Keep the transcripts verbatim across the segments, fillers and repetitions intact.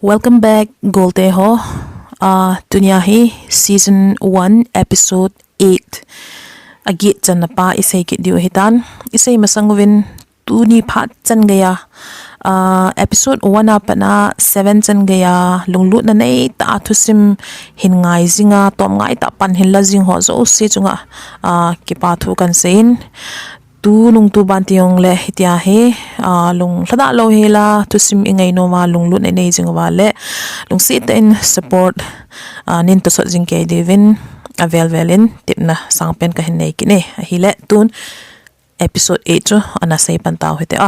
Welcome back, Golte ho. Uh, tunia hi season one, episode eight. Agit channa pa isei kit diu hitan. Isei masang uvin tuni phat chan geiya. Uh, episode one a pat a seven chan geiya. Lunglutna neitah a thusim hin ngai jinga, tom ngai tah pan hin la jing ho jouse chunga. Uh, kipa thu kan seiyin. Tunung tuban tijong le hitia hi, ah, lung lhadah lou hela, thusim ingai noma, lunglut nei nei jing uva le, lungset tah in support, ah, nin tosot jing kei diuvin, avel vel in, tipna sangpen kahin nei kit e, ahile, tun episode eight chu, ana sei pan tau hite a.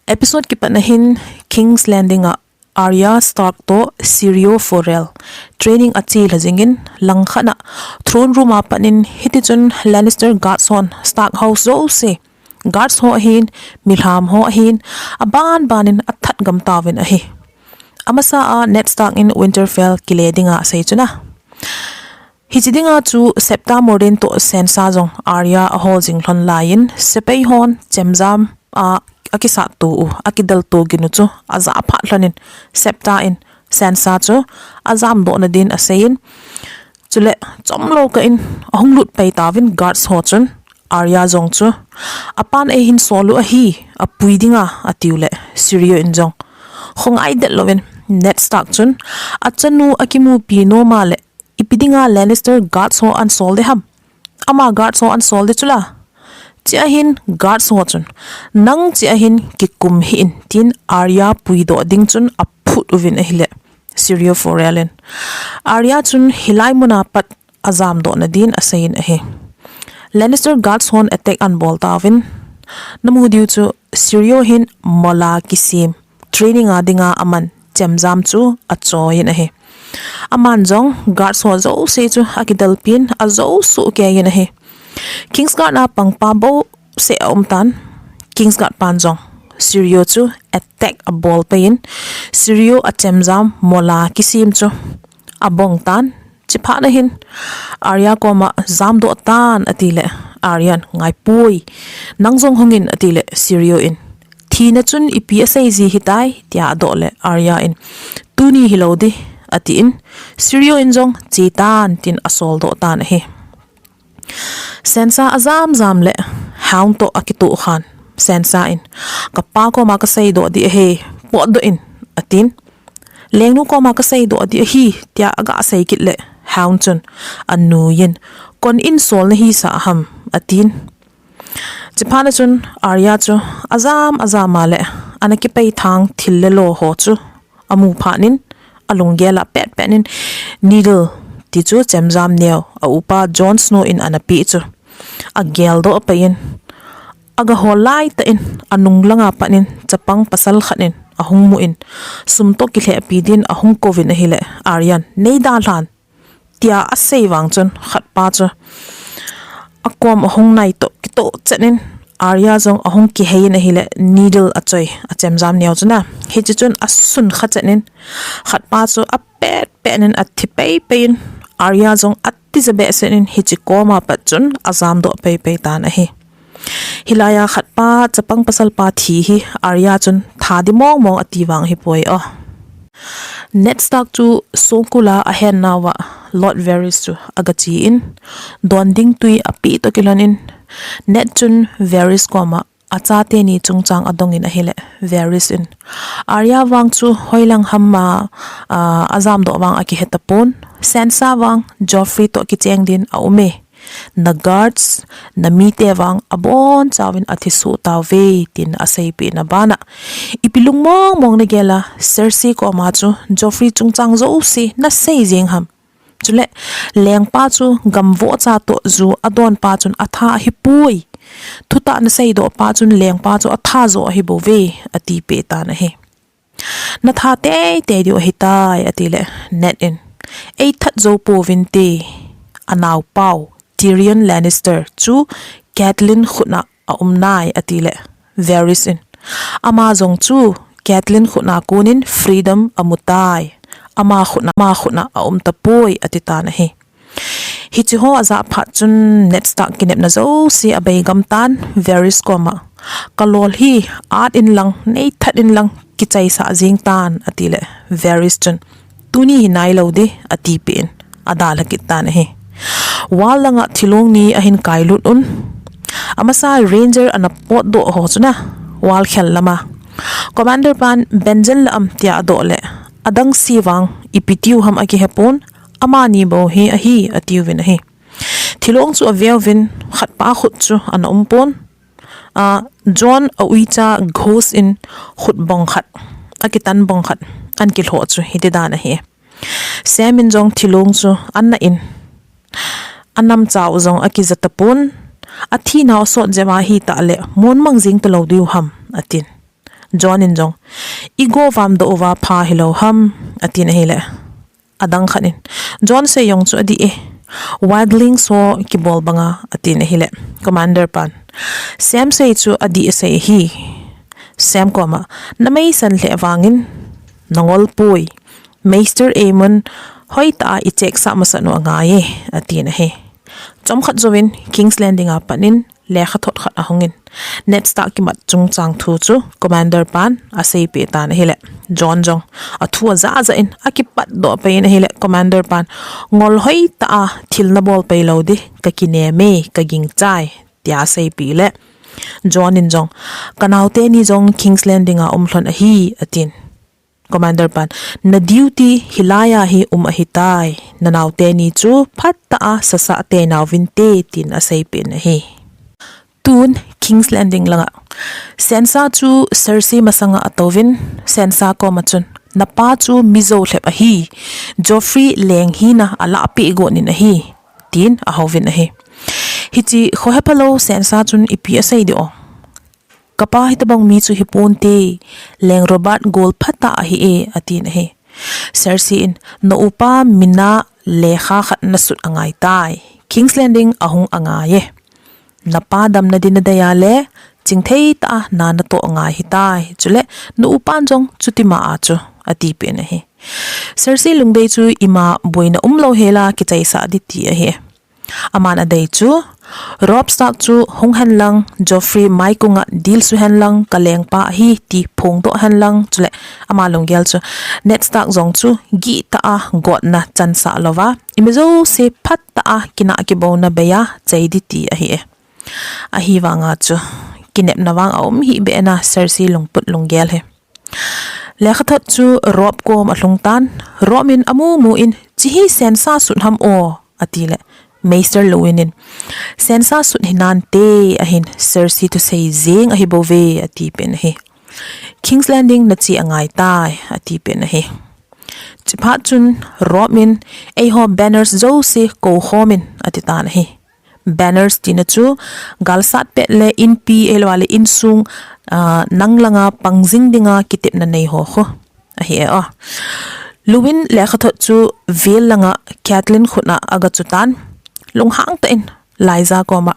Episode kipatna hin, King's Landing a, Arya Stark toh Syrio Forel training a chelha jingin langkhat a throne room a panin hitichun Lannister guards hon Stark house jouse guards ho ahin milham ho ahin aban banin athat gam tauvin ahi. Amasa a Ned Stark in Winterfell kile dinga asei chuna. Hiche dinga chu Septa Mordane toh Sansa jong Arya ahol jing lhon laiyin sepai hon chemjam a akisat to u, akidel to gin u chu ajah phat lhonin Septa in Sansa chu ajamdoh nadin aseiyin. Chule chomlou kah in ahung lut pai tauvin guards ho chun Arya jong chu apan eihin sol u ahi, apui dinga atiu le Syrio in jong khongai det louvin Ned Stark chun achanu akimupi noma le Ipi dinga Lannister guards ho ahin sol de ham? Ama guards ho ahin sol de chula. Chea hin guards ho chun, nang chea hin kikum hih in tin Arya puidoh ding chun aphut uvin ahile. Syrio Forel in. Arya chun hilai muna pat ajamdoh nadin aseiyin ahi. Lannister guards hon attack ahin bol tauvin. Namu diu chu Syrio hin mola kisem training a dinga aman chemjam chu achoiyin ahi. Aman jong guards ho jouse chu akidelpin ajo sohkeiyin ahi. Kingsguard a pangpa bouseh aum tan. Kingsguard pan jong Syrio chu attack abol paiyin Syrio achemjam mola kisem chu abong tan. Chuphat na hin Arya koma jamdoh tan atile Arya in ngaipoi. Nang jong hungin atile Syrio in. Thina chun ipi asei ji hitai tia adoh le Arya in. Tuni hilou di atin. Syrio in jong chetan tin asoldoh tan ahi. Sansa ajam jam le Hound toh akitoh khan. Sansa in. Kapa koma kaseidoh di ahi. Potdoh in atin. Lengnu koma kaseidoh di ahi, tia aga sei kit le, Hound chun, anuiyin, kon in sol nahi sa ham, atin. Chuphat na chun, Arya chu, ajam, ajam a le, ana kipei thang thil le lo ho chu, amu phat nin, alunggel a pet pet nin, Needle, ti chu chemjam neo, a upa Jon Snow in ana pe chu. Ageldoh paiyin. Aga hol laitah in, anung langa pat nin, chapang pasal khat in, ahung mun, sum toh kilhehpi din, ahung kouvin ahile, Arya in, nei dalhan, tia asei vang chun, khatpa chu, akom ahung nai toh, kitoh chet nin, Arya jong ahung kiheiyin ahile, Needle achoi, achemjam neo chun a, hiche chun asun kha chet nin, khatpa chu apet pet nin athi pei pei in, Arya jong a Tija behseh in hiche koma pat chun ajamdoh pei pei tan ahi. Hilai a khatpa chapang pasalpa thi hi Arya chun thadi mong mong ati vang ahipoi o. Ned Stark chu songkul a ahen nauva Lord Varys chu aga chein, don ding tui api toh kilhon in, Ned chun Varys koma achate ni chungchang adongin ahile, Varys in. Arya vang chu hoilang ham a, a, ajamdoh vang akihe tapon. Sansa vang, Joffrey toh kicheng din aume. Na guards, na mite vang abonchauvin athisuh tauve, tin aseipeh na bana. Ipi lungmong mong nagel a, Cersei koma chu, Joffrey chungchang jouse, nasei jeng ham. Chule, lengpa chu gamvohcha toh ju adonpa chun atha ahipoi. Thutah naseidohpa chun lengpa chu atha jo ahibouve, atipeh tan ahi. Natha teitei diu ahitai, atile, Ned in. Eithat jou pouvinte, anaopau, Tyrion Lannister chu Catelyn khutna aum nai, atile, Varys in. Ama jong chu, Catelyn khutna konin freedom amutai. Ama khutna, ama khutna aum tapoi, atitan ahi. Hiche ho ajah phat chun Ned Stark kinepna jouse abeigam tan Varys koma. Kalol hi, at inlang, neithat inlang, kichaisah jing tan, ati le Varys chun, tuni hi nailou ding, ati peh in, adalha kit tan ahi. Wall langa thilong ni ahin kailut un. Amasa Ranger ana potdoh ho chun a, wall khel lama Commander pan Benjen la am tia adoh le, adang si vang ipi tiu ham akihepon, amani bou hi ahi, atiuvin ahi. Thilong chu aveuvin, khatpa khut chu ana umpon. A, Jon a uicha Ghost in khut bong khat, akitan bong khat, ana kilhoh chu hiti dan ahi. Sam in jong thilong chu ana in, anam chau jong akija tapon, athi nau sot jeh a hita le, mon mang jing talou diu ham, atin. Jon in jong, igo vamdoh uva pha hilou ham, atin ahile. Adang khat in, Jon sei jong chu adih e. Wildlings ho kibol banga, atin ahile. Commander pan, Sam sei chu adih asei ahi. Sam koma, nameisan lheh vangin, nangol poi. Maester Aemon, hoitah a icheck sah masat u angai e, atin ahi. Chomkhat jouvin, King's Landing a pat in, lekhathot khat ahungin, Ned Stark kimat chungchang thu chu Commander pan aseipeh tan ahile, Jon jong athu ajah jah in akipatdoh pai in ahile, Commander pan, ngol hoitah a thil nabol pai lou ding kakinem e, kagingchai, tia aseipeh le, Jon in jong, kanaote ni jong King's Landing a um lhon ahi, atin. Commander pan, na duty hilai a hi um ahitai, nanaote ni chu phatah a sasah tei nauvinte, tin aseipeh in ahi. Tun King's Landing langa Sansa chu Cersei masanga atouvin, Sansa koma chun, napa chu mi jou lhep ahi, Joffrey leng hina alahpeh got in ahi, tin ahouvin ahi. Hiche khohephalou Sansa chun ipi asei ding o. Kapa hitobang mi chu hiponte, leng Robert gol phatah ahi e, atin ahi. Cersei in, na upa mina lekha khat nasut angaitai. King's Landing ahung angai e. Napa damna ding nadei a le, chingthei tah a na natoh angai ahitai. Chule, na upan jong chutima a chu, atipeh in ahi. Cersei lungdei chu ima boina umlou hela kichaisah ding ti ahi. Aman adei chu, Robb Stark chu hung henlang, Joffrey maikunga dilsu henlang, kalengpa ahi ti phongdoh henlang, chule ama lunggel chu, Ned Stark jong chu gihtah a gotna chansah louva, ima jouse phatah a kinah kibouna bei a chai ding ti ahi e. Ahivanga chu, kinepna vang aum hihbeh in a Cersei lungput lunggel hi. Lekhathot chu Robb kom alhung tan, Robb in amu mu in, chehi Sansa sut ham o, atile, Maester Luwin in, Sansa sut hinante, ahin, Cersei thusei jeng ahibouve, atipeh in ahi. King's Landing nache angaitai, atipeh in ahi. Chuphat chun Robb in, eiho banners jouse koukhom in, atitan ahi. Banners tina chu, galsat pet le inpi, ahiloule insung, ah, nang langa pangjing dinga kitepna neiho khu ahi e o. Luwin lekhathot chu Vale langa Catelyn khutna agachutan, lunghang tah in Lysa koma,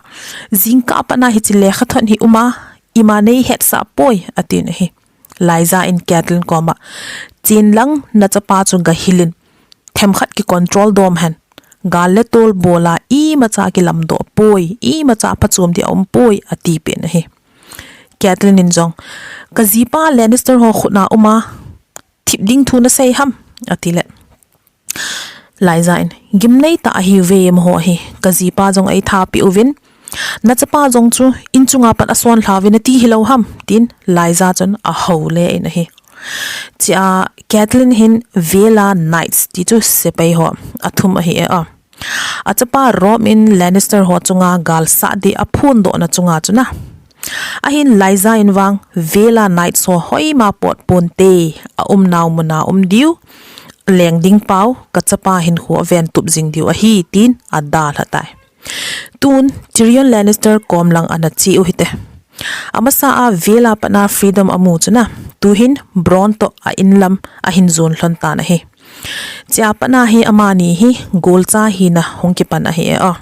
jingkah patna hiche lekhathot hi uma, ima neihetsah poi, atin ahi. Lysa in Catelyn koma, chenlang nachapa chu gahilin, themkhat kicontrol dom hen, gal le tol bola imacha kilamdoh poi, imacha phachom ding aumpoi, atipeh in ahi. Catelyn in jong, kajipa Lannister ho khutna uma, thip ding thu nasei ham, atile, Lysa in, gimneitah ahiuve amaho hi, kajipa jong eithapeh uvin, nachapa jong chu inchunga pat asonlhauvin ati hilou ham, tin Lysa chun ahoule in ahi. Chea Catelyn hin Vale a Knights ti chu sepai ho athum ahi e a. Achapa Robb in Lannister ho chunga galsat ding aphondohna chunga chun a, ahin Lysa in vang Vale a Knights ho hoima potponte, aumnau muna um diu, leng ding pau, kachapa hinkho aventup jing diu ahi, tin adalhatai. Tun Tyrion Lannister kom lang ana che u hite. Amasa a Vale a patna freedom amu chun a, tuhin Bronn toh a inlam ahin jon lhon tan ahi. Chea patna hi amani hi golcha hina hung kipan ahi e a.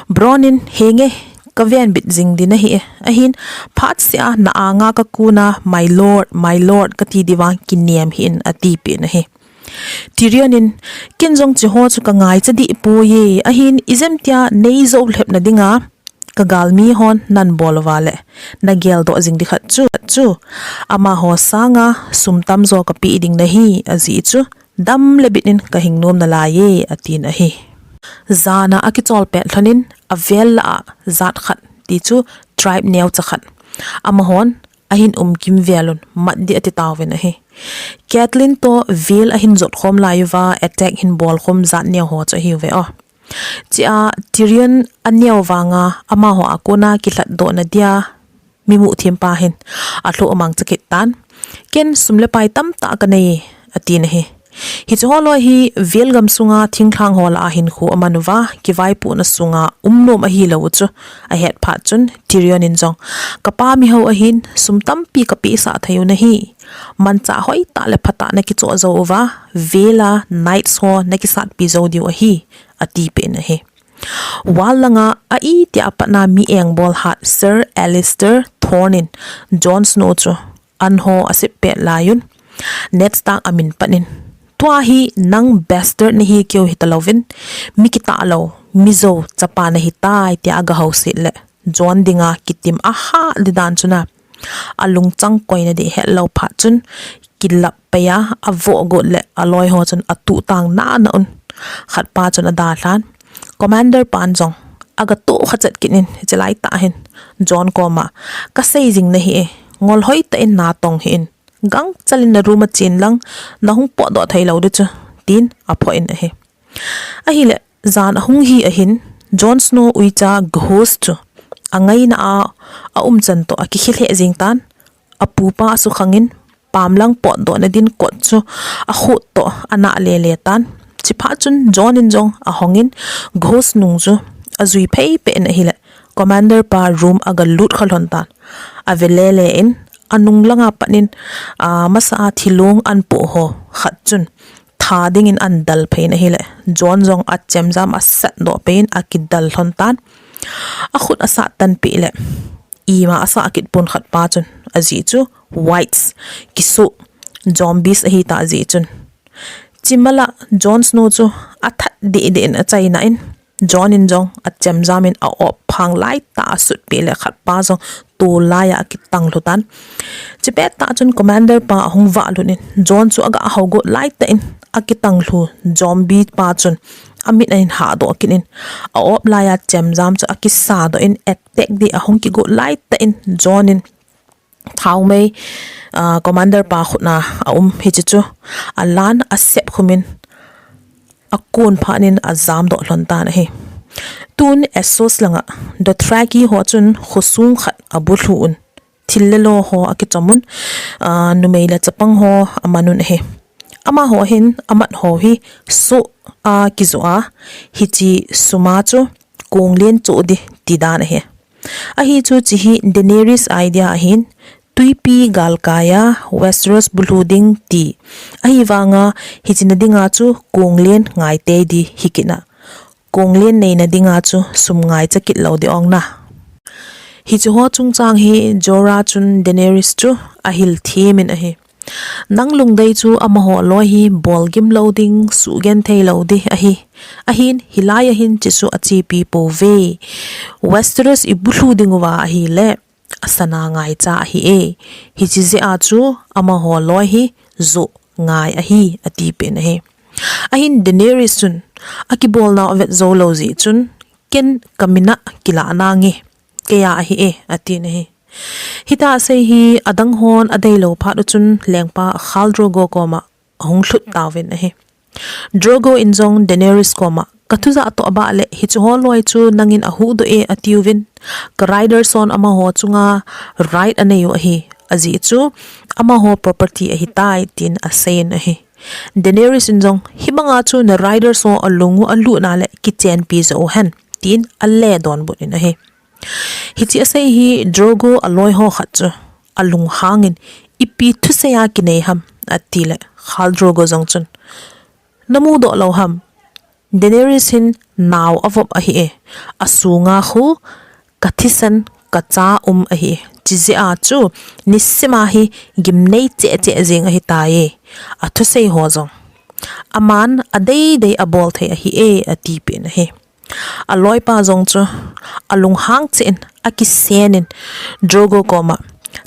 Bronn in, henge, kavenbit jing ding ahi e. Ahin, phatseh a na anga kakona, my lord, my lord, kati ding vang kinem hih in, atipeh in ahi. Tyrion in, ken jong cheho chu kangaicha dehpoi e, ahin, ijemtia neijou lhepna dinga, ka galmi hon nabol uva le, nagel doh jing ding khat chu, chu, amaho sanga sum tamjo kapeh ding nahi, ajeh chu, dam le bit in kahing nom nalai e, atin ahi. Jana akichol pet lhon in, avel lah a jat khat, ti chu tribe neocha khat, amahon ahin um kimvel un, mat ding ati tauvin ahi. Catelyn toh vel ahin jot khom lai uva, attack hin bol khom jat neo ho chu ahiuve o. Chea Tyrion aneo vanga, amaho a kona kilhat doh nadia mi muthim pa hin alhoh amang chakit tan. Ken sum le pai tamtah kanei, atin ahi. Hiche ho loi hi vel gam sunga thinglhang ho lah a hinkho aman uva, kivaipohna sunga um nom ahilou u chu ahet phat chun Tyrion in jong, kapa mihao ahin sum tampi kapehsah thei u nahi. Manchah hoitah le phatah nakichoh jou uva, vel a knights ho nakisatpi jou diu ahi, atipeh in ahi. Wall langa a itia patna mi engbol hat Sir Alliser Thorne in Jon Snow chu an ho asep pet laiyun, Ned Stark amin pan in, tua hi nang bastard nahi keu hitalouvin, mi kitah lou, mijou chapa nahitai, tia agahouset le Jon dinga kitim ahah ding dan chun a, alungchang koina ding hetlou phat chun, kilap pei a, avoh got le aloi ho chun atuh tang nana un, khatpa chun adalhan, Commander pan jong agatoh khachat kit in, hiche laitah hin Jon koma, kasei jing nahi e, ngol hoitah in natong hih in, gangchal in na room a chen lang, nahung potdoh theilou ding chu, tin aphoh in ahi. Ahile, jan ahung hi ahin, Jon Snow uicha Ghost chu angaina a aumchan toh akikhel lheh jeng tan, apupa asukhang in, pamlang potdohna din kot chu akhut toh anah lele tan. Chuphat chun Jon in jong ahong in, Ghost nung chu ajui phei peh in ahile, Commander pa room agalut kha lhon tan. Ave lele in, anung langa pat in, a, masa a thilong anpoh ho khat chun tha dingin adal phei in ahile, Jon jong achemjam asatdoh pei in akidal lhon tan. Akhut asah tanpeh le, ima asah kit pon khatpa chun, ajeh chu wights, kisoh, zombies ahitah jeh chun. Chumala Jon Snow chu athat dehdeh in achaina in, Jon in jong achemjam in a-op phang laitah asutpeh le khatpa jong tol laiya akitang lhu tan. Chupet tah chun Commander pa ahung vah lut in, Jon chu agahou got laitah in akitang lhu zombie pa chun amit ahin hahdoh kit in, a-op laiya chemjam chu akisadoh in, attack ding ahung kigot laitah in Jon in thaomei, ah, Commander pa khutna aum hiche chu alan asep khum in, akon phat in ajamdoh lhon tan ahi. Tun Essos langa Dothraki ho chun khosung khat abulhu un, thil le lo ho akichom un, ah, numei le chapang ho aman un ahi. Amaho hin amat ho hi soh a kijoh a, hiche sum a chu konglen choh ding ti dan ahi. Ahi chu, hiche hi Daenerys idea ahin, twipi galkai a Westeros bulhu ding ti. Ahivanga hiche na dinga chu konglen ngaitei ding hikit na, konglen neina dinga chu sum ngaicha kit lou ding ong na. Hiche ho chungchang hi Jorah chun Daenerys chu ahil them in ahi. Nang lungdei chu amaho loi hi bolgim lou ding, suhgenthei lou ding ahi. Ahin, hilai a hin hiche chu achepi pouve. Westeros ibulhu ding uva ahile, asana ngaicha ahi e. Hiche jeh a chu amaho loi hi joh ngai ahi, atipeh in ahi. Ahin Daenerys chun, akibolnau avet jou lou jeh chun, ken kamin a kilah nange, keija ahi e, atin ahi. Hitia asei hi adang hon adeilou phat u chun lengpa Khal Drogo koma ahung lhut tauvin ahi. Drogo in jong Daenerys koma, kathujah toh abah le hiche ho loi chu nangin ahuhdoh e atiuvin, ka riders hon amaho chunga right anei u ahi, ajeh chu amaho property ahitai, tin aseiyin ahi. Daenerys in jong, hibanga chu na riders ho alung u alut na le kichenpi jo hen, tin ale donbut in ahi. Hiche asei hi Drogo aloi ho khat chu alunghang in, ipi thusei a kinei ham, atile Khal Drogo jong chun, namudoh lou ham, Daenerys hin nao avop ahi e, asunga khu kathisan kacha um ahi. Hiche jeh a chu nisima hi gimnei cheh cheh jeng ahitai. Athusei ho jong aman adeidei abol thei ahi e, atipeh in ahi. Aloipa jong chu alunghang cheh in, akisen in, Drogo koma,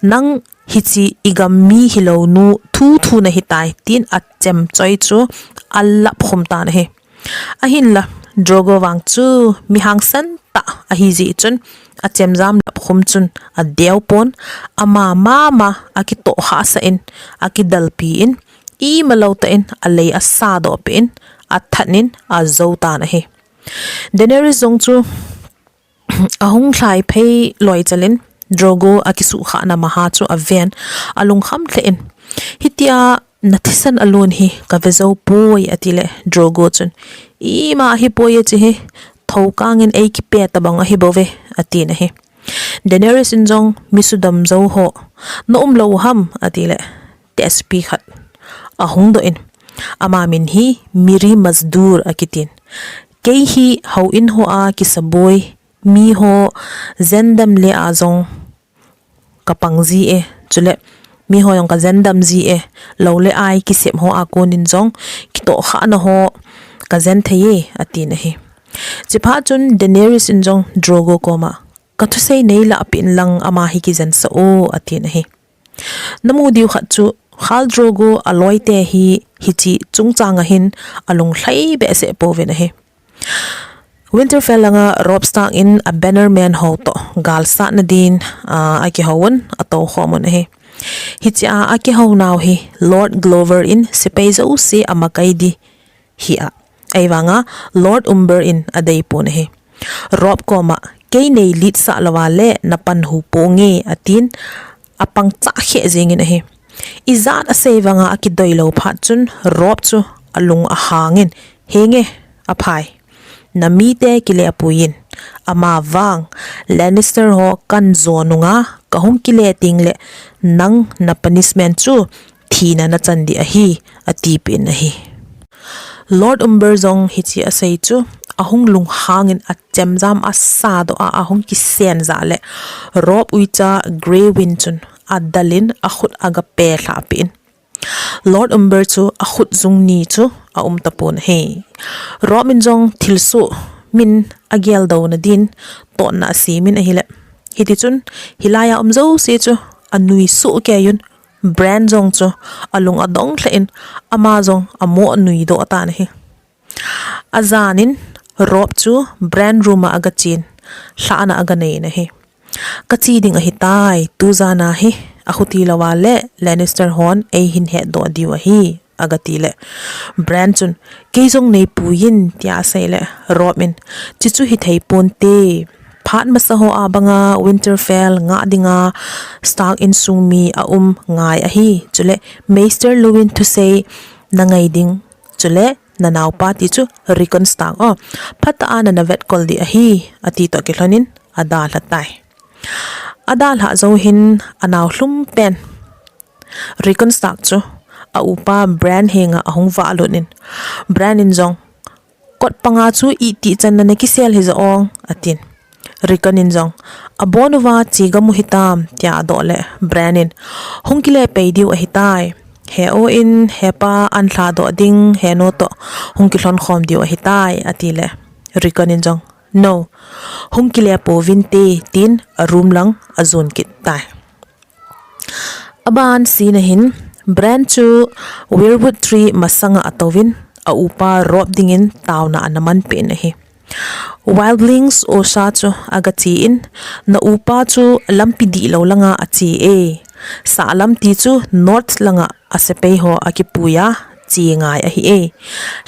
"Nang hiche igam mi hilou nu thu thu nahitai," tin achemchoi chu alap khum tan ahi. Ahinla, Drogo vang chu mi hangsan tah ahi jeh chun, achemjam lap khum chun adeu pon, ama mama akitoh khah sah in, akidalpi in, imalou tah in alei asadoh peh in, athat in ajou tan ahi. Daenerys jong chu ahung lhai phei loi chalin, Drogo akisuhkhahna maha chu aven, alungkham lheh in, "Hitia nathisan alon hi kave jou poi," atile, Drogo chun, "Ima ahipoi e, hiche hi thokang in eikipe tabang ahi bouve," atin ahi. Daenerys in jong, "Mi sudam jou ho naum lou ham?" atile, tehsepi khat ahung doh in, "Ama min hi Mirri Maz Duur akitin. Kei hi houin hoa kisaboi, miho jendam le a jong kapang ji e, chule miho jong kajendam ji e, lou le ai kisem hoa konin jong kitohkhahna ho kajen thei e," atin ahi. Chuphat chun Daenerys in jong Drogo koma, "Kathusei neilah peh in lang ama hi kijensah o," atin ahi. Namu diu khat chu, Khal Drogo aloite hi hiche chungchang ahin alunglhai behseh pouvin ahi. Winterfell langa Robb Stark in a Bannermen ho toh galsatna din, ah, akihou un, atoukhom un ahi. Hichea akihou nau hi Lord Glover in sepai jouse amakai di hi a, ahivanga Lord Umber in adeipon ahi. Robb koma, "Kei neiletsah louva le napanhu ponge," atin, apangchah kheh jengin ahi. Ijat asei vanga akidoi lou phat chun Robb chu alung ahangin, "Henge, aphai. Namite kilepuiyin. Amavang Lannister ho kanjo nunga kahung kile tengle nang na punishment chu thina nachan di ahi," atipeh in ahi. Lord Umber jong hiche asei chu ahung lunghangin achemjam asadoh a, ahung kisen jeh le Robb uicha Grey Wind chun adalin akhut agapeh lhahpeh in, Lord Umber chu akhut jung ni chu aum tapon ahi. Robb in jong thilsoh min ageldouna din totna asemin ahile, hitichun hilaiya um jouse chu anui sohkeiyun, Bran jong chu alung adong lheh in, ama jong amo anuidoh tan ahi. Ajanin Robb chu Bran room a agachen, lhahna aganeiyin ahi. "Kache ding ahitai, tujana hi akhuti louva le Lannister hon eihin hetdoh diu ahi," agatile, Bran chun, "Kei jong neipuiyin," tia aseile, Robb in, "Chuchu hithei ponte. Phat masa hoa banga Winterfell ngah dinga Stark insung mi aum ngai ahi. Chule Maester Luwin thusei nangai ding. Chule nanaopa," tichu Rickon Stark, "o, phatah a nana vetkol di ahi," ati toh kilhonin adalhatai. Adalhah jouhin anao lhumpen Rickon Stark chu aupa Bran henga ahung vahlut in, Bran in jong, "Kot panga chu itih channa nakisel hija ong," atin. Rickon in jong, "Abonuva chegam u hitam," tia adoh le, Bran in, "Hung kile pei diu ahitai. He-o in hepa an lhadoh ding, heno toh hung kilhonkhom diu ahitai," atile, Rickon in jong, "No, hung kile pouvinte," tin a room lang ajon kit tai. Aban scene ahin, Bran chu Weirwood Tree masanga atouvin, aupa Robb dingin taona ana manpeh in ahi. Wildlings Osha chu agachen, "Na upa chu lampi dihlou langa ache e. Sahlam tichu North langa asepai ho akipuiya che ngai ahi e.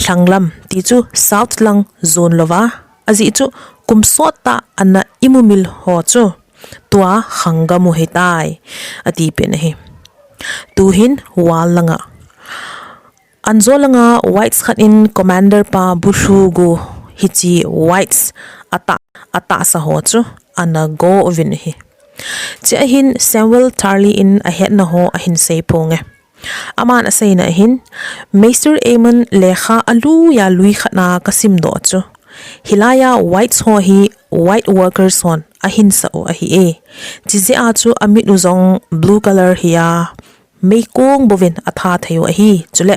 Lhanglam tichu South lang jon louva, ajeh chu kum sottah ana imumil ho chu tua khanggam u hitai," atipeh in ahi. Tuhin wall langa, anjo langa Whites khat in commander pa bulhu go, hiche Whites atah, atahsa ho chu ana go uvin ahi. Chea hin Samwell Tarly in ahetna ho ahin seiphonge. Aman aseina ahin, "Maester Aemon lekha aluiya lui khatna kasimdoh chu, hilaiya Whites ho hi White Walkers hon ahinsah u ahi e. Chijeh a chu amit u jong blue color hiya, meikong bouvin atha thei u ahi. Chule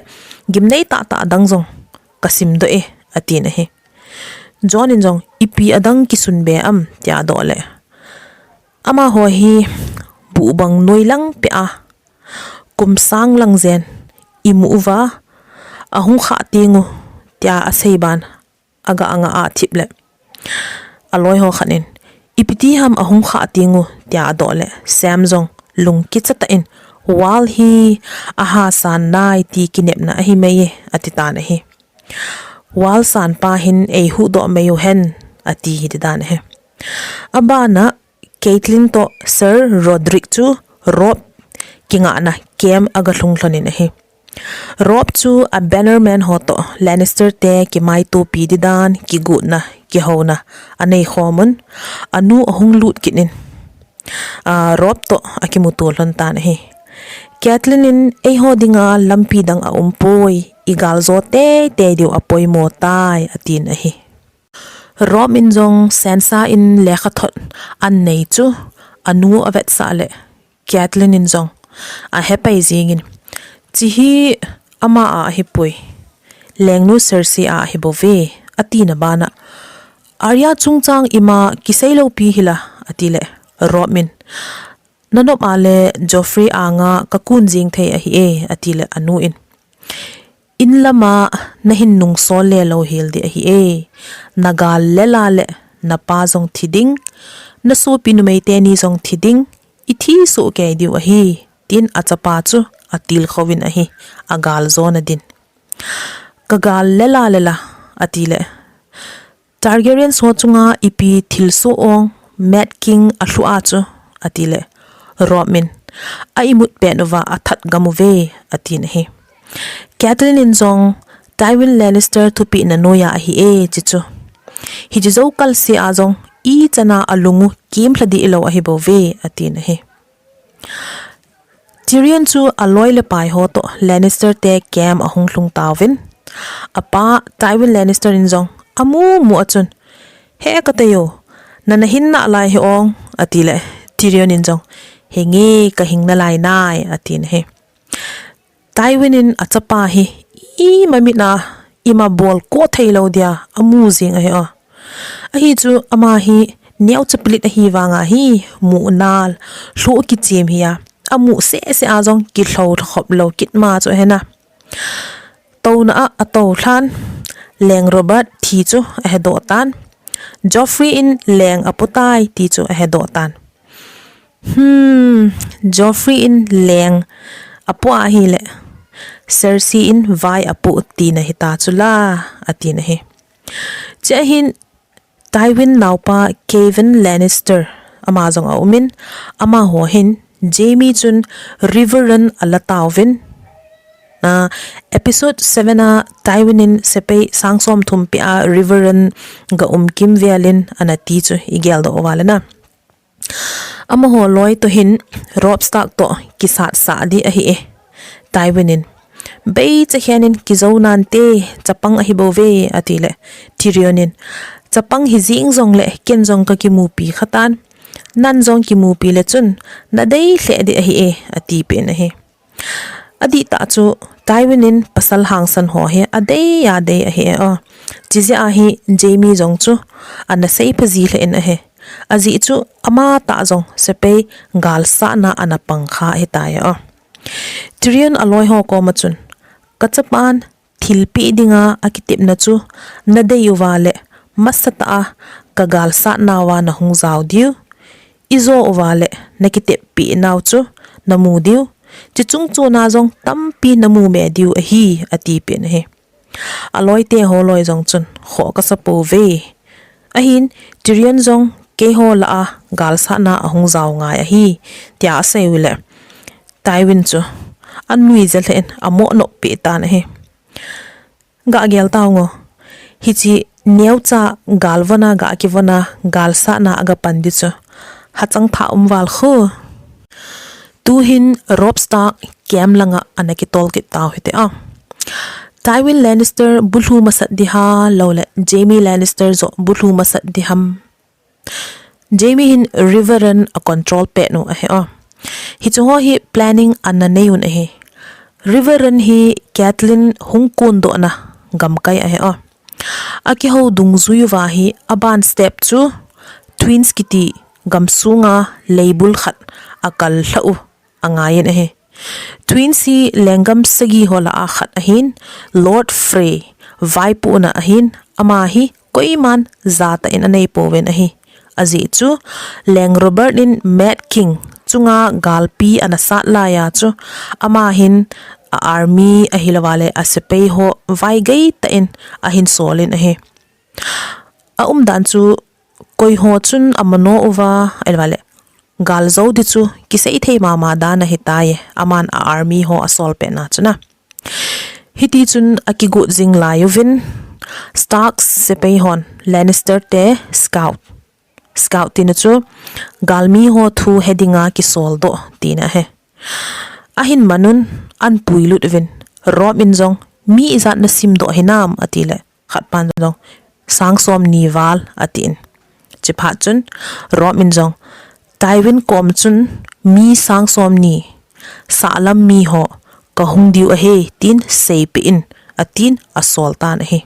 gimnei tahtah dang jong kasimdoh e," atin ahi. Jon in jong, "Ipi adang kisun be am?" tia adoh le, "Amaho hi buh bang noi lang peh a, kum sang lang jen imu uva, ahung khah teng u," tia asei ban aga anga a thip le, aloi ho khat in, "Ipi ti ham ahung khah teng u?" tia adoh le, Sam jong lung kicha tah in, "Wall hi aha san nai ti kinepna ahi mai e," ati tan ahi. "Wall san pa hin eihuhdoh mai u hen," ati hiti dan ahi. Abana Catelyn toh Ser Rodrik chu Robb kingahna camp aga lhung lhon in ahi. Robb chu a Bannermen ho toh Lannister te kimaitopi di dan kigotna, kihouna anei khom un, anu ahung lut kit in, a, Robb toh akimuto lhon tan ahi. Catelyn in, "Eiho dinga lampi dang aumpoi, igal jo teitei diu apoimo tai," atin ahi. Robb in jong Sansa in lekhathot anei chu anu avetsah le, Catelyn in jong ahepai jing in, "Chi hi ama a ahipoi, lengnu Cersei a ahi bou ve," atina bana, "Arya chungchang ima kisei lou pi hila," ati le, Robb in, "Nanop a le Joffrey anga kakun jing thei ahi e," ati le anu in, "In lama nahin nungsol le lou hel di ahi e. Nagal lela le napa jong thi ding, nasopi numei teni jong thi ding, ithi soh kei diu ahi," tin achapa chu atilkhou in ahi, agal jona din. "Kagal lela lela," ati le, "Targaryens ho chunga ipi thilsoh ong Mad King alhu a chu," ati le, Robb in, "A imut pet uva athat gam uve," atin ahi. Catelyn in jong, "Tywin Lannister thupehna noiya ahi e, chi chu. Hichi jou kalse a jong ichan a alung u kimlha di lou ahi bou ve," atin ahi. Tyrion chu aloi le pai ho toh Lannister te camp ahung lhung tauvin, apa Tywin Lannister in jong amu mu a chun, "He ka tayo, nana hin nalai hi ong," ati le, Tyrion in jong, "Henge, ka hing nalai nai," atin ahi. Tywin in achapa hi ima mit a, ima bol ko thei lou dia amu jing ahi a. Ahi chu ama hi neocha pilit ahi vanga hi mu nal, lhu kichem hi a, amu seh seh a jong kilhou khop lou kit ma chu ahi na. Touna a atou lhan, Leng Robert thi chu ahedoh tan. Joffrey in leng apotai ti chu ahedoh tan. Hmm, Joffrey in leng apo ahile, Cersei in vai apo tina hita chu la, atin ahi. Chua hin Tywin naopa Kevan Lannister ama jong aumin, amaho hin Jaime chun Riverrun ala tauvin. Ah, episode seven a Tywin in sepai sang som thum peh a Riverrun ga um kimvel in ana ti chu igel doh uva le na. Amaho loi toh hin Robb Stark toh kisat sah di ahi e. Tywin in, "Bei chakhen in kijou nante, chapang ahi bou ve," ati le, Tyrion in, "Chapang hi jing jong le ken jong ka kimupi kha tan. Nan jong kimupi le chun nadei lheh di ahi e," ati pen ahi. Adih tah chu Tywin in pasal hangsan ho hi adei adei ahi e o. Chijeh a hi Jaime jong chu ana seipha ji lheh in ahi. Ajeh chu ama tah jong sepai galsatna ana pang kha ahitai o. Tyrion aloi ho koma chun, "Ka chapan thilpeh dinga akitepna chu nadei uva le masatah a ka galsatna uva nahung jao diu. Ijo uva le nakitep peh nau chu namu diu. Chuche chungchon a jong tampi namu me diu ahi," ati pen ahi. Aloi te ho loi jong chun, "Khoh kasa pouve. Ahin, Tyrion jong keiho lah a galsatna ahung jao ngai ahi," tia asei u le, Tywin chu anuija lheh in amoh nop peh tan ahi. Ga gel tau ngo. Hiche neocha galvon a ga kivon a galsatna aga pan di chu hachang thah um val khu. Tuhin Robb Stark camp langa ana kitol kit tau hite a. Tywin Lannister bulhu masat di ham, lou le Jaime Lannister joh bulhu masat di ham. Jaime hin Riverrun a control pet u ahi o. Hichu ho hi planning ana nei un ahi. Riverrun hi Catelyn hung kondohna gamkai ahi o. Akihou dungjui uva hi aban step chu Twins kiti gamsunga leibul khat akal lhah u angaiyin ahi. Twins hi lenggam sagi ho lah a khat ahin, Lord Frey vaipohna ahin, ama hi koiman jatah in anei pouvin ahi. Ajeh chu Leng Robert in Mad King chunga galpi ana sat laiya chu ama hin a army ahilouva le a sepai ho vaigeitah in ahin solin ahi. A umdan chu koi ho chun amano uva, ahilouva le gal jou di chu kisei thei mama dan ahitai, aman a army ho asol pehna chun a. Hiti chun akigot jing lai uvin, Stark sepai hon Lannister te scout, scout tina chu galmi ho thu he dinga kisoldoh tina ahi. Ahin manun, ahin puilut uvin, Robb in jong, mi ijat nasimdoh hinam, atile, khatpan jong, sang somni val, atin. Chuphat chun Robb in jong, Tywin kom chun mi sang somni, sahlam mi ho kahung diu ahi, tin seipeh in, atin asol tan ahi.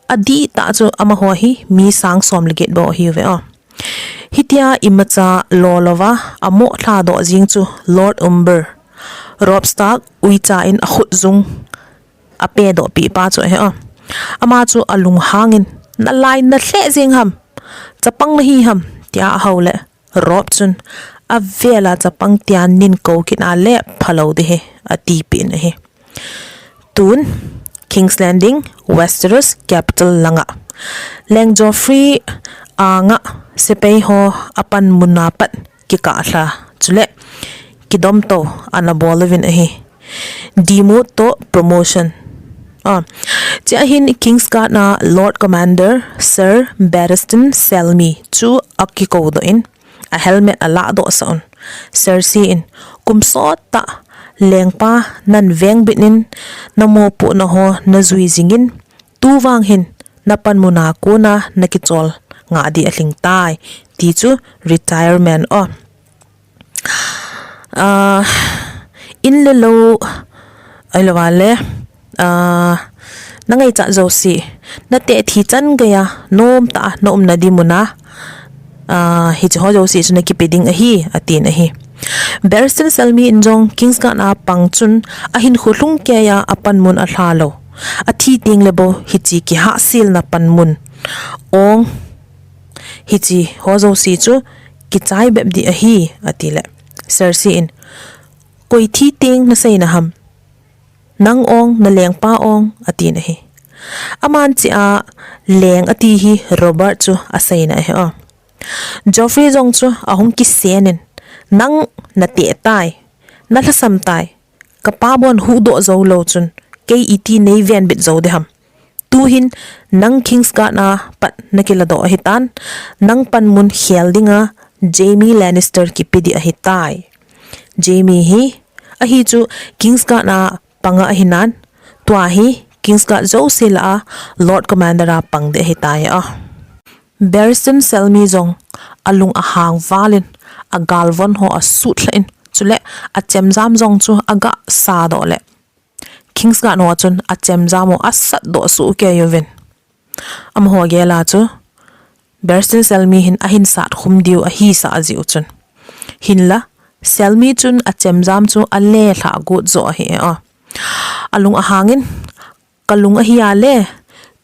Adihtah chu amaho hi mi sang som le get bou ahiuve o. Hitia imacha lo louva amoh lhadoh jing chu Lord Umber, Robb Stark uicha in akhut jung apedoh peh pa chu ahi o. Ama chu alunghangin, nalai nalheh jeng ham, chapang nahi ham, tia ahou le, Robb chun, avela chapang tia nin kou kit a le phalou ding ahi, atipeh in ahi. Tun, King's Landing, Westeros capital langa Leng Joffrey anga sepai ho apanmun a pat kikah lha, chule kidomtou ana bol uvin ahi. Demote toh promotion. Ah, chua hin Kingsguard a Lord Commander Sir Barristan Selmy chu akikoudoh in, a helmet alahdoh sah un, Cersei in, kum sottah lengpa nahin vengbit in, namopohna ho najui jingin, tuvang hin napanmun a kona nakichol ngah ding alhingtai, ti chu retirement o. Ah, in le lou, ahilouva le, ah, nangaichat jouse, nateh thi chan geiya, nomtah a naumna ding muna, ah, hiche ho jouse chu nakipe ding ahi, atin ahi. Barristan Selmy in jong Kingsguard a pang chun ahinkho lhung keiya apanmun alha lou, athi tengle bou hiche kihahselna panmun ong, hiche ho jouse chu kichai bep ding ahi, atile, Cersei in, koi thi teng naseina ham? Nang ong, nalengpa ong, atin ahi. Aman chea Leng ati hi Robert chu aseina ahi o. Joffrey jong chu ahung kisenin, nang nateh tai, nalhasam tai, kapa bon huhdoh jou lou chun, kei iti neivenbit jou ding ham? Tuhin nang Kingsguard a pat nakiladoh ahitan, nang panmun khel dinga Jaime Lannister kipe ding ahitai. Jaime hi, ahi chu Kingsguard a panga ahinan, tua hi Kingsguard jouse lah a Lord Commander a pang ding ahitai a. Barristan Selmy jong alung ahang valin, agalvon ho asutlhah in, chule achemjam jong chu agah sadoh le, Kingsguard ho chun achemjam u asatdoh sohkei uvin. Amaho gel a chu Barristan Selmy hin ahin satkhum diu ahisah jeh u chun. Hinla, Selmy chun achemjam chu alelhah got joh ahi e o. Alung ahangin, kalung ahi a le,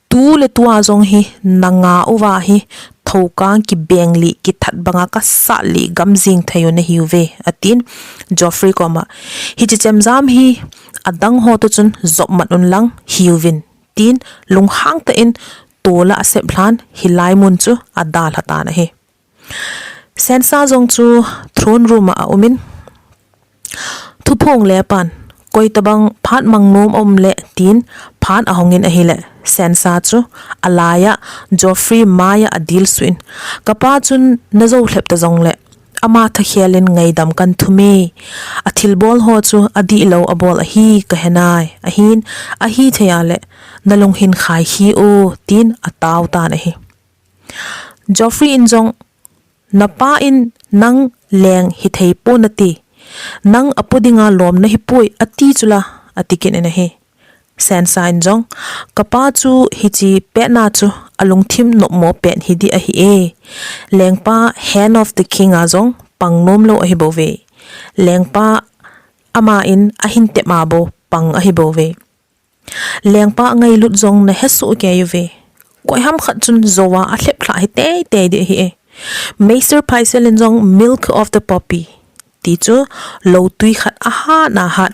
tuletua jong hi nanga uva hi thoukang kibeng lih kithat banga kasat lih gam jing thei u nahiuve, atin Joffrey koma, hiche chemjam hi adang ho toh chun jopmat unlang hiuvin, tin lunghang tah in tola asep lhan hilai mun chu adalha tan ahi. Sansa jong chu throne room a aumin, thuphong lepan, koitabang phat mang nom aum le, tin phat ahongin ahile, Sansa chu alaiya Joffrey maiya adilsuh in, kapa chun najou lhep ta jongle, ama thakhelin ngaidam kahin thum e, athilbol ho chu adihlou abol ahi kahenai, ahin, ahithei a le, nalung hin khaikhi o, tin atao tan ahi. Joffrey in jong, napa in nang leng hithei pon nati, nang apo dinga lom nahipoi ati chula, ati kit in ahi. Sansa in jong, kapa chu hiche petna chu alungthim nopmo pet hi ding ahi e. Lengpa Hand of the King a jong pang nom lou ahi bouve. Lengpa ama in ahin tep a bou pang ahi bouve. Lengpa ngailut jong nahe soh kei uve. Koiham khat chun jou a alhep lha hi teitei ding ahi e. Maester Pycelle in jong Milk of the Poppy ti chu lou tui khat ahat na hat,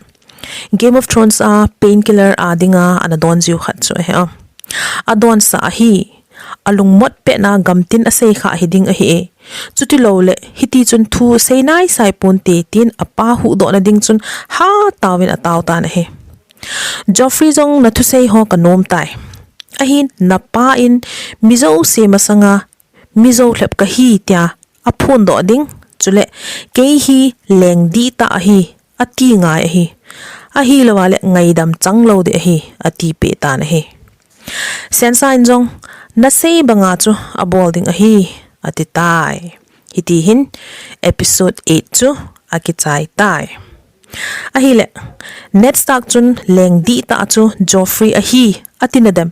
Game of Thrones a painkiller a dinga ana don jiu khat chu ahi a. Adonsah ahi. Alungmot petna gamtin asei kha hi ding ahi e. Chuti lou le, hiti chun thu sei naisai ponte tin apa huhdohna ding chun hatah in atao tan ahi. Joffrey jong nathusei ho kanom tai. Ahin napa in mi jouse masanga mi joulhep kahi tia aphondoh ding. Chule kei hi leng dihtah ahi, ati ngai ahi. Ahilou le ngaidam chang lou ding ahi, ati peh tan ahi. Sansa in jong, nasei banga chu abol ding ahi, ati tai. Hiti hin episode eight chu akichai tai. Ahile, Ned Stark chun leng dihtah chu Joffrey ahi, ati nadem.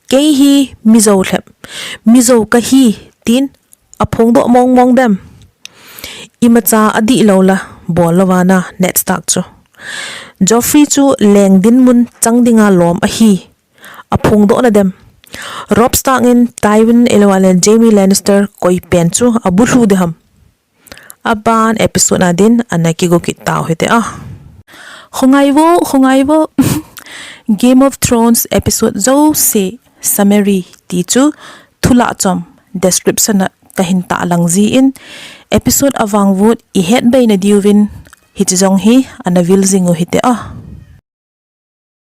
Kei hi mi joulhep, mi jou kahi, tin aphongdoh mongmong dem. Imacha adihlou la bol lou vana Ned Stark chu. Joffrey chu leng dinmun chang dinga lom ahi, aphongdoh nadem. Robb Stark in Tywin ahilou le Jaime Lannister koi pen chu abulhu ding ham. Aban episode na din ana kigo kit tau hite a. Khongai vo, khongai vo. Game of Thrones episode jouse summary ti chu thulha chom description a kahin tahlang jin, episode avangvut ihet bei nadiuvin hiche jong hi ana vil jing u hite a.